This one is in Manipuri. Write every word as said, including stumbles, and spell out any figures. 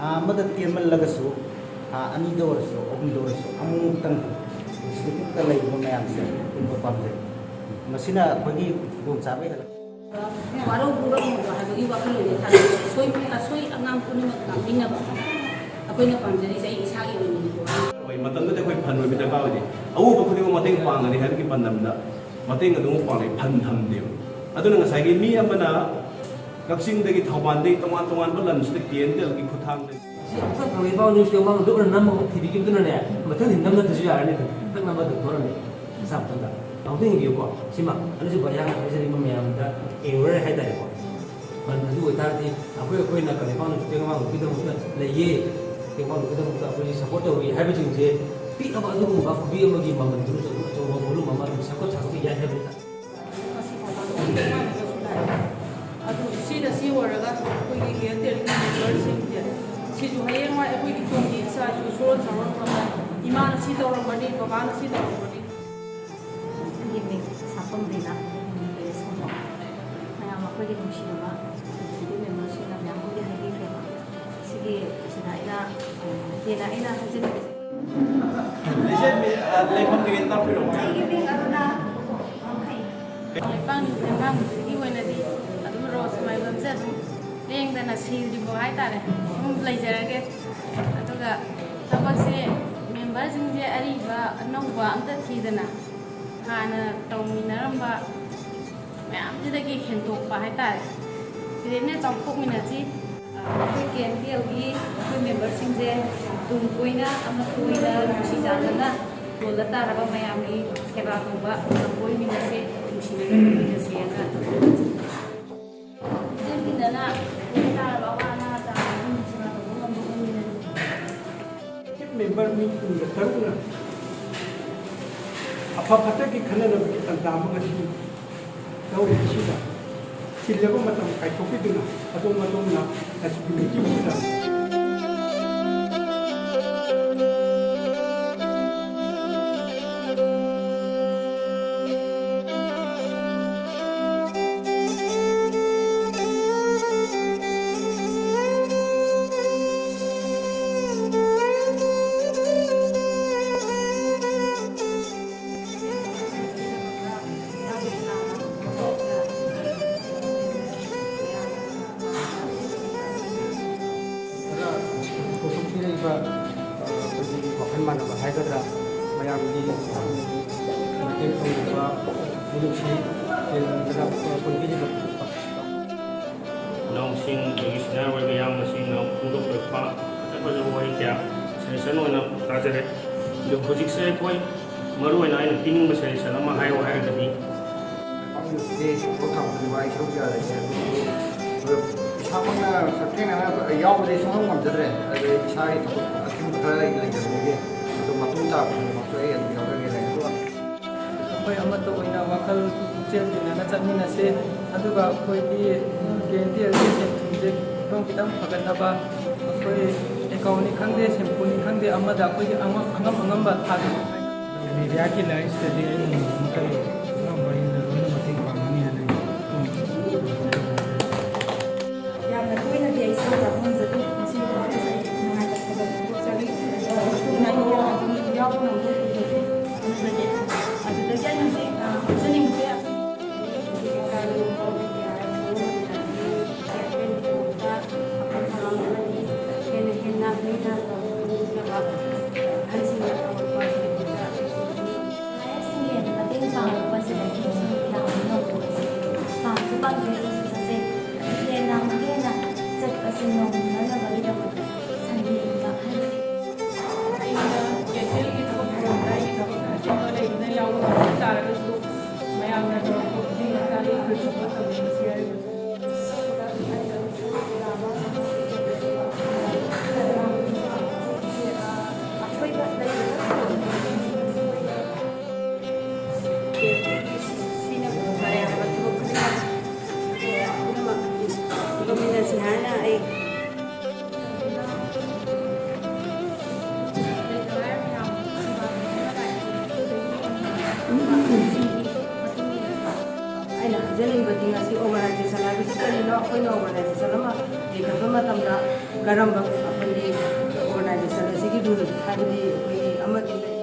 ꯊꯥ ꯑꯃꯗ ꯇꯦꯟꯃꯜꯂꯒꯁꯨ, ꯊꯥ ꯑꯅꯤꯗ ꯑꯣꯏꯔꯁꯨ, ꯑꯍꯨꯝꯗ ꯑꯣꯏꯔꯁꯨ, ꯑꯃꯨꯛꯇꯪ ꯏꯟꯁꯇꯤꯇ꯭ꯌꯨꯠꯇ ꯂꯩꯔꯤꯕ ꯃꯌꯥꯝꯁꯦ ꯄꯨꯟꯕ ꯄꯥꯝꯖꯩ꯫ ꯃꯁꯤꯅ ꯑꯩꯈꯣꯏꯒꯤ ꯈꯨꯗꯣꯡꯆꯥꯕ ꯍꯦꯜꯂꯛꯄ꯫ ꯋꯥꯔꯧꯕꯤꯔꯝꯃꯣ ꯍꯥꯏꯕꯒꯤ ꯋꯥꯈꯜꯂꯣꯟꯁꯦ ꯊꯝꯃꯤ꯫ ꯑꯁꯣꯏ-, ꯑꯁꯣꯏ ꯑꯉꯥꯝ ꯄꯨꯝꯅꯃꯛ ꯂꯥꯛꯃꯤꯟꯅꯕ ꯑꯩꯈꯣꯏꯅ ꯄꯥꯝꯖꯔꯤꯁꯦ ꯑꯩ ꯏꯁꯥꯒꯤ ꯑꯣꯏꯅꯗꯤꯀꯣ꯫ ꯍꯣꯏ, ꯃꯇꯝꯗꯨꯗ ꯑꯩꯈꯣꯏ ꯐꯟ ꯑꯣꯏꯕ ꯗꯔꯀꯥꯔ ꯑꯣꯏꯗꯦ꯫ ꯑꯎꯕ ꯈꯨꯗꯤꯡꯃꯛ ꯃꯇꯦꯡ ꯄꯥꯡꯒꯅꯤ ꯍꯥꯏꯕꯒꯤ ꯄꯥꯟꯗꯝꯗ ꯃꯇꯦꯡ ꯑꯗꯨꯃꯛ ꯄꯥꯡꯂꯦ, ꯐꯟ ꯊꯝꯗꯦꯕ꯫ ꯑꯗꯨꯅ ꯉꯁꯥꯏꯒꯤ ꯃꯤ ꯑꯃꯅ ꯀꯛꯆꯤꯡꯗꯒꯤ, ꯊꯧꯕꯥꯜꯗꯒꯤ, ꯇꯣꯉꯥꯟ ꯇꯣꯉꯥꯟꯕ ꯂꯝꯁꯤꯗ ꯀꯦ ꯑꯦꯟ ꯇꯤ ꯑꯦꯜꯒꯤ ꯈꯨꯠꯊꯥꯡꯗ ꯁꯤ ꯑꯃꯨꯛꯇꯪ ꯀꯪꯂꯩꯄꯥꯛ ꯅ꯭ꯌꯨꯁ ꯄꯦꯄꯔ ꯃꯥꯡꯗ ꯑꯣꯏꯅ ꯅꯝꯃꯒ ꯊꯤꯕꯤꯈꯤꯕꯗꯨꯅꯅꯦ, ꯃꯊꯪꯗꯤ ꯅꯝꯅꯗ꯭ꯔꯁꯨ ꯌꯥꯔꯅꯤ꯫ ꯑꯗꯨꯝ ꯊꯛꯅꯕ ꯑꯗꯨꯝ ꯊꯣꯛꯔꯝꯃꯤ꯫ ꯃꯁꯥ ꯃꯊꯟꯇ꯫ ꯑꯃꯨꯛꯇ ꯌꯦꯡꯕꯤꯌꯨꯀꯣ꯫ ꯁꯤꯃ ꯑꯅꯤꯁꯨꯕ ꯑꯌꯥꯝꯕ ꯍꯥꯏꯖꯔꯤꯕ ꯃꯌꯥꯝꯗ ꯑꯦꯋꯦꯌꯔ ꯍꯥꯏꯇꯥꯔꯦꯀꯣ꯫ ꯑꯗꯨ ꯑꯣꯏꯇꯥꯔꯗꯤ ꯑꯩꯈꯣꯏ, ꯑꯩꯈꯣꯏꯅ ꯀꯪꯂꯩꯄꯥꯛ ꯅ꯭ꯌꯨꯁ ꯄꯦꯄꯔ ꯃꯥꯡꯗꯒꯤꯗꯃꯛꯇ ꯂꯩꯌꯦ, ꯀꯪꯂꯩꯄꯥꯛ ꯅ꯭ꯌꯨꯁꯀꯤꯗꯃꯛꯇ ꯑꯩꯈꯣꯏꯒꯤ ꯁꯄꯣꯔꯠ ꯇꯧꯔꯤ ꯍꯥꯏꯕꯁꯤꯡꯁꯦ ꯄꯤꯛꯑꯕ ꯑꯗꯨꯒꯨꯝꯕ ꯈꯨꯕꯤ ꯑꯃꯒꯤ ꯃꯃꯜꯗꯨꯅꯁꯨ ꯑꯗꯨꯝ ꯑꯆꯧꯕ ꯄꯣꯠꯂꯨꯝ ꯑꯃ ꯑꯗꯨꯝ ꯁꯦꯝꯒꯠ ꯁꯥꯒꯠꯄ ꯌꯥꯏ ꯍꯥꯏꯕꯅꯤꯗ꯫ ꯉꯁꯤ ꯐꯥꯎꯕ ꯃꯥꯡꯗꯁꯨ ꯂꯥꯛꯑꯦ꯫ ꯑꯗꯨ ꯁꯤꯗ ꯁꯤ ꯑꯣꯏꯔꯒ ꯑꯩꯈꯣꯏꯒꯤ ꯀꯦꯌꯔ ꯇꯦꯀꯤꯡ ꯃꯦꯝꯕꯔꯁꯤꯡꯁꯦ ꯁꯤꯁꯨ ꯍꯌꯦꯡꯋꯥꯏ ꯑꯩꯈꯣꯏꯒꯤ ꯇꯨꯡꯒꯤ ꯏꯆꯥ ꯏꯁꯨ ꯁꯨꯔꯣꯟ ꯁꯥꯔꯣꯟ ꯐꯪꯉꯦ꯫ ꯏꯃꯥꯅ ꯁꯤ ꯇꯧꯔꯝꯕꯅꯤ, ꯕꯕꯥꯅ ꯁꯤ ꯇꯧꯔꯝꯕꯅꯤ꯫ ꯑꯩꯒꯤ ꯃꯤꯡ ꯁꯥꯐꯝ ꯔꯤꯅꯥ, ꯄꯤ ꯑꯦꯁ ꯀꯨꯝꯕ꯫ ꯃꯌꯥꯝ ꯑꯩꯈꯣꯏꯒꯤ ꯅꯨꯡꯁꯤꯔꯕ ꯀꯦꯌꯔ ꯇꯦꯀꯤꯡ ꯃꯦꯝꯕꯔꯁꯤꯡꯅ ꯃꯌꯥꯝ ꯑꯩꯈꯣꯏꯒꯤ ꯍꯥꯏꯕꯤꯈ꯭ꯔꯦꯕ꯫ ꯁꯤꯒꯤ ꯁꯤꯗ ꯑꯩꯅ, ꯑ, ꯍꯦꯟꯅ ꯑꯩꯅ ꯍꯥꯏꯖꯅꯤꯡꯕꯁꯦ ꯂꯩꯁꯦ, ꯃꯤ-, ꯑ, ꯂꯩꯐꯝꯗꯨꯒꯤ ꯇꯥꯛꯄꯤꯔꯛꯑꯣ꯫ ꯑꯩꯒꯤ ꯃꯤꯡ ꯑꯔꯨꯅꯥ ꯋꯥꯡꯈꯩ꯫ ꯀꯪꯂꯩꯄꯥꯛ ꯅ꯭ꯌꯨꯁ ꯄꯦꯄꯔ ꯃꯥꯡꯗꯒꯤ ꯑꯣꯏꯅꯗꯤ ꯑꯗꯨꯝ ꯔꯣꯁ ꯃꯥꯏꯕꯝꯁꯦ ꯑꯗꯨꯝ ꯂꯦꯡꯗꯅ ꯁꯤꯗ꯭ꯔꯤꯕꯣ ꯍꯥꯏꯇꯥꯔꯦ, ꯑꯗꯨꯝ ꯂꯩꯖꯔꯒꯦ꯫ ꯑꯗꯨꯒ ꯊꯕꯛꯁꯦ ꯃꯦꯝꯕꯔꯁꯤꯡꯁꯦ ꯑꯔꯤꯕ ꯑꯅꯧꯕ ꯑꯝꯇ ꯊꯤꯗꯅ ꯍꯥꯟꯅ ꯇꯧꯃꯤꯟꯅꯔꯝꯕ ꯃꯌꯥꯝꯁꯤꯗꯒꯤ ꯍꯦꯟꯗꯣꯛꯄ ꯍꯥꯏꯇꯥꯔꯦ꯫ ꯁꯤꯗꯩꯅ ꯆꯥꯎꯊꯣꯛꯃꯤꯟꯅꯁꯤ꯫ ꯑꯩꯈꯣꯏ ꯀꯦ ꯑꯦꯟ ꯇꯤ ꯑꯦꯜꯒꯤ ꯑꯩꯈꯣꯏ ꯃꯦꯝꯕꯔꯁꯤꯡꯁꯦ ꯇꯨꯡ ꯀꯣꯏꯅ ꯑꯃ ꯀꯣꯏꯅ ꯅꯨꯡꯁꯤ ꯆꯥꯟꯅꯅ ꯌꯣꯜꯂ ꯇꯥꯔꯕ ꯃꯌꯥꯝꯒꯤ ꯁꯦꯕꯥ ꯇꯧꯕ ꯇꯧꯃꯤꯟꯅꯁꯦ, ꯅꯨꯡꯁꯤꯅꯅ ꯂꯩꯃꯤꯟꯅꯁꯦꯅ ꯄꯨꯟꯁꯤꯟꯃꯤꯟꯅꯅ ꯇꯥꯔꯕ ꯑꯋꯥ ꯑꯅꯥ ꯇꯥꯔꯕ ꯏꯃꯨꯡ ꯁꯦꯕꯥ ꯇꯧꯕ ꯉꯝꯕ ꯑꯣꯏꯃꯤꯟꯅꯁꯦ꯫ ꯃꯦꯝꯕꯔ ꯃꯤ ꯀꯨꯟꯒ ꯇꯔꯨꯛꯅ ꯑꯐ ꯐꯠꯇꯒꯤ ꯈꯟꯅꯅꯕꯒꯤ ꯇꯥꯟꯖꯥ ꯑꯃ ꯉꯁꯤ ꯂꯧꯔꯤꯕꯁꯤꯗ ꯆꯤꯜꯂꯕ ꯃꯇꯝ ꯀꯥꯏꯊꯣꯛꯄꯤꯗꯨꯅ ꯑꯗꯣꯝ ꯑꯗꯣꯝꯅ ꯉꯁꯤꯒꯤ ꯃꯤꯇꯤꯡꯁꯤꯗ ꯑꯩꯈꯣꯏꯒꯤ ꯋꯥꯈꯜ ꯃꯥꯟꯅꯕ ꯍꯥꯏꯒꯗ꯭ꯔꯥ, ꯃꯌꯥꯝꯒꯤ ꯃꯇꯦꯡ ꯄꯥꯡꯕꯤꯕ, ꯃꯤꯅꯨꯡꯁꯤ ꯍꯦꯟꯗꯅ ꯄꯨꯟꯕꯤꯔꯤꯕ꯫ ꯏꯅꯥꯎꯁꯤꯡ, ꯑꯗꯒꯤ ꯁꯤꯅꯤꯌꯔ ꯑꯣꯏꯕ ꯏꯌꯥꯝꯕꯁꯤꯡꯅ ꯐꯣꯡꯗꯣꯛꯄꯤꯔꯛꯄ ꯐꯖ ꯐꯖꯕ ꯋꯥꯍꯩ ꯀꯌꯥ ꯁꯖꯦꯁꯟ ꯑꯣꯏꯅ ꯇꯥꯖꯔꯦ꯫ ꯑꯗꯨ ꯍꯧꯖꯤꯛꯁꯦ ꯑꯩꯈꯣꯏ ꯃꯔꯨ ꯑꯣꯏꯅ ꯑꯩꯅ ꯄꯤꯅꯤꯡꯕ ꯁꯖꯦꯁꯟ ꯑꯃ ꯍꯥꯏꯌꯣ ꯍꯥꯏꯔꯒꯗꯤ, ꯄꯥꯝꯂꯤꯕꯁꯤꯗꯤ ꯁꯦꯟꯊꯣꯛ ꯊꯥꯕꯗꯗꯤ ꯋꯥꯏ ꯁꯔꯨꯛ ꯀꯌꯥ ꯂꯩꯔꯦ꯫ ꯑꯗꯨꯕꯨ ꯏꯁꯥꯃꯛꯅ ꯍꯛꯊꯦꯡꯅꯅ ꯌꯥꯎꯕꯗꯤ ꯁꯨꯡꯉꯝ ꯉꯝꯖꯗ꯭ꯔꯦ꯫ ꯑꯗꯩ ꯏꯁꯥꯒꯤ ꯊꯕꯛ ꯑꯆꯤꯟꯕ ꯈꯔ ꯂꯩꯖꯕꯗꯒꯤ ꯑꯗꯨ ꯃꯇꯨꯡ ꯇꯥꯔꯛꯄ ꯈꯨꯗꯤꯡꯃꯛꯁꯨ ꯑꯩ ꯑꯗꯨꯝ ꯌꯥꯎꯖꯒꯦ꯫ ꯑꯗꯨꯒ ꯑꯩꯈꯣꯏ ꯑꯃꯠꯇ ꯑꯣꯏꯅ ꯋꯥꯈꯜ ꯄꯨꯛꯆꯦꯜ ꯇꯤꯟꯅꯅ ꯆꯠꯃꯤꯟꯅꯁꯤ꯫ ꯑꯗꯨꯒ ꯑꯩꯈꯣꯏꯒꯤ ꯀꯦ ꯑꯦꯟ ꯇꯤ ꯑꯦꯜꯒꯤ ꯁꯦꯟ ꯊꯨꯝꯁꯦ ꯈꯤꯇꯪ ꯈꯤꯇꯪ ꯐꯒꯠꯅꯕ ꯑꯩꯈꯣꯏ ꯑꯦꯀꯥꯎꯟꯅꯤ ꯈꯪꯗꯦ, ꯁꯦꯝꯐꯨꯅꯤ ꯈꯪꯗꯦ, ꯑꯃꯗ ꯑꯩꯈꯣꯏꯒꯤ ꯑꯉꯝ ꯑꯉꯝ ꯑꯉꯝꯕ ꯊꯥꯕꯤꯌꯨ꯫ ꯃꯦꯗꯤꯌꯥꯒꯤ ꯂꯥꯏꯟꯁꯤꯗꯗꯤ ꯑꯩꯅ ꯉꯝꯕ ꯃꯈꯩ ꯑꯉꯝꯕ ꯑꯩꯅ ꯂꯣꯏꯅ ꯃꯇꯦꯡ ꯄꯥꯡꯒꯅꯤ ꯍꯥꯏꯅ ꯑꯩ ꯌꯥꯝꯅ ꯇꯣꯏꯅꯗꯤ ꯑꯩ ꯁꯔꯨꯛ ꯌꯥꯕ ꯉꯝꯖꯗꯦ꯫ ꯃꯁꯤꯒꯤꯗꯃꯛꯇꯁꯨ ꯑꯩ ꯅꯨꯡꯉꯥꯏꯕ ꯊꯥꯒꯠꯄ ꯐꯣꯡꯗꯣꯛꯆꯔꯤ꯫ ꯃꯇꯨꯡꯗ ꯑꯩ ꯑꯗꯨꯝ ꯌꯥꯎꯕ ꯉꯝꯕ ꯑꯣꯏꯖꯒꯦ꯫ ꯑꯗꯨꯗꯒꯤ, ꯑꯗꯨꯗꯒꯤ ꯑꯩꯅ ꯍꯧꯖꯤꯛ, ꯑ, ꯍꯥꯏꯖꯅꯤꯡꯕꯁꯦ, ꯍꯦꯟꯅ ꯍꯦꯟꯅ ꯃꯤꯅ ꯇꯧꯅꯤꯡꯅꯕ ꯑꯍꯜꯁꯤꯡꯅ ꯇꯧꯔꯛꯄ ꯁꯤꯒꯨꯝꯕ ꯅꯍꯥꯁꯤꯡꯒꯤ ꯃꯇꯦꯡ ꯄꯥꯡꯂꯛꯄꯁꯤꯗꯒꯤ ꯁꯨꯝ ꯌꯥꯝꯅ ꯅꯧꯕꯁꯦ ꯄꯥꯝꯁꯨ ꯄꯥꯝꯖꯩ, ꯆꯠꯁꯨ ꯆꯠꯆꯩ꯫ ꯍꯦꯟꯅ ꯑꯃꯨꯛꯀ ꯍꯦꯟꯅ ꯆꯠꯄꯁꯦ ꯅꯧꯅꯅꯕꯒꯤꯗꯃꯛꯇ ꯁꯟꯗꯦꯒꯨꯝꯕ ꯍꯥꯏꯕꯗꯤ ꯑꯩꯅ ꯀꯦꯖꯨꯋꯦꯜꯒꯤ ꯊꯕꯛ ꯊꯧꯔꯝꯗ ꯑꯩꯒꯤ ꯊꯕꯛ ꯑꯆꯤꯟꯕ ꯂꯩꯕꯅ ꯌꯥꯎꯕ ꯉꯝꯗ ꯇꯥꯔꯒꯁꯨ, ꯃꯌꯥꯝꯅ ꯇꯧꯔꯛꯄ ꯈꯨꯗꯤꯡꯃꯛꯇ ꯑꯩ ꯈꯨꯗꯣꯡꯕ ꯇꯧꯅꯤꯡꯕꯁꯨ ꯌꯥꯎꯔꯤꯕ꯫ ꯁꯤꯅ ꯐꯔꯦ ꯍꯥꯏꯕ ꯊꯕꯛ ꯈꯨꯗꯤꯡꯃꯛ ꯄꯨꯝꯅꯃꯛ ꯇꯧꯃꯤꯟꯅꯁꯤ ꯍꯥꯏꯅ ꯑꯩ ꯑꯩꯅ ꯍꯥꯏꯖꯅꯤꯡꯕꯗꯤ ꯉꯁꯤ ꯑꯣꯔꯒꯅꯥꯏꯖꯦꯁꯟ ꯍꯥꯏꯕꯁꯤ ꯀꯔꯤꯅꯣ? ꯑꯩꯈꯣꯏꯅ ꯑꯣꯔꯒꯅꯥꯏꯖꯦꯁꯟ ꯑꯃ ꯂꯤꯡꯈꯠꯄ ꯃꯇꯝꯗ ꯀꯔꯝꯕ ꯑꯩꯈꯣꯏꯒꯤ ꯑꯣꯔꯒꯅꯥꯏꯖꯦꯁꯟ ꯑꯁꯤꯒꯤ ꯔꯨꯜ ꯍꯥꯏꯕꯗꯤ ꯑꯩꯈꯣꯏꯒꯤ ꯑꯃꯗꯤ ꯂꯩ꯫